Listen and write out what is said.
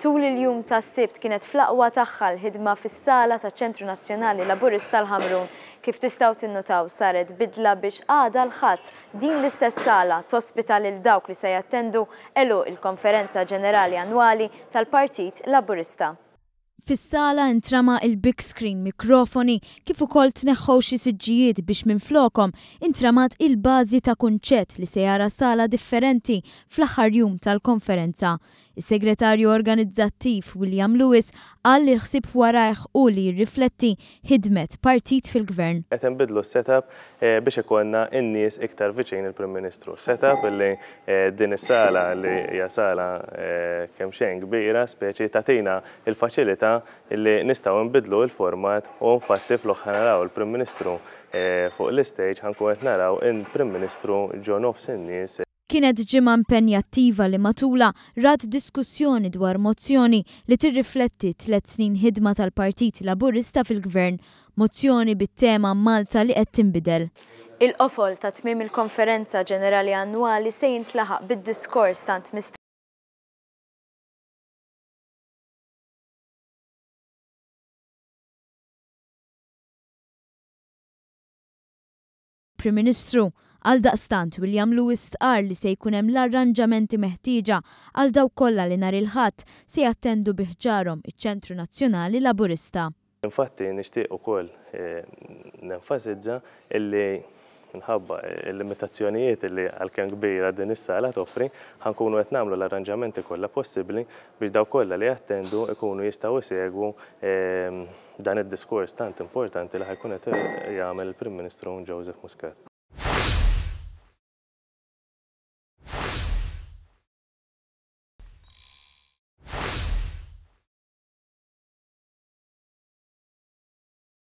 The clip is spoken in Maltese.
Tul il-jum tas-Sibt kienet fl-aqwa tagħha l-ħidma fis-sala taċ-Ċentru Nazzjonali Laburista l-Ħamrun. Kif tistgħu tinnutaw saret bidla biex għada l-Ħadd din l-istess sala tospita lil dawk li se jattendu għeluq il-Konferenza Ġenerali Annwali tal-Partit Laburista. Fis-sala intrama il-big screen, mikrofoni, kif ukoll tneħħew xi siġġijiet biex minflokhom intramat il-bażi ta' kunċett li se jara sala differenti fl-aħħar jum tal-konferenza. Is-Segretarju Organizzattiv William Lewis qal li l-ħsieb warajh hu li jirrifletti ħidmet partit fil-Gvern. Qed inbiddlu s-setup biex ikollna n-nies iktar viċin il-Prim Ministru. Setup li din is-sala li hija sala kemxejn kbira speċi tagħtina l-faċilità li nistgħu nbiddlu l-format u infatti flok ħa naraw il-Prim Ministru fuq l-istage ħa nkunu qed naraw il-Prim Ministru ġo nofs in-nies. Kienet ġimgħa impenjattiva li matulha rat diskussjoni dwar mozzjoni li tirrifletti t-tlett snin ħidma tal-Partit Laburista fil-Gvern, mozzjoni bit-tema Malta li qed tinbidel. Il-qofol ta' tmiem il-Konferenza Ġenerali Annwali se jintlaħaq bid-diskors tant Prim Ministru. Għaldaqstant, William Lewis stqarr li se jkun hemm l-arranġamenti meħtieġa għal dawk kollha li nhar il-Ħadd se jattendu bi ħġarhom iċ-Ċentru Nazzjonali Laburista. Infatti nixtieq ukoll nenfasizza illi minħabba l-limitazzjonijiet illi għalkemm kbira din is-sala toffri, ħa nkunu qed nagħmlu l-arranġamenti kollha possibbli biex dawk kollha li jattendu jkunu jistgħu jsegwu dan id-diskors tant importanti li ħa jkun qed jagħmel il-Prim Ministru Joseph Muscat.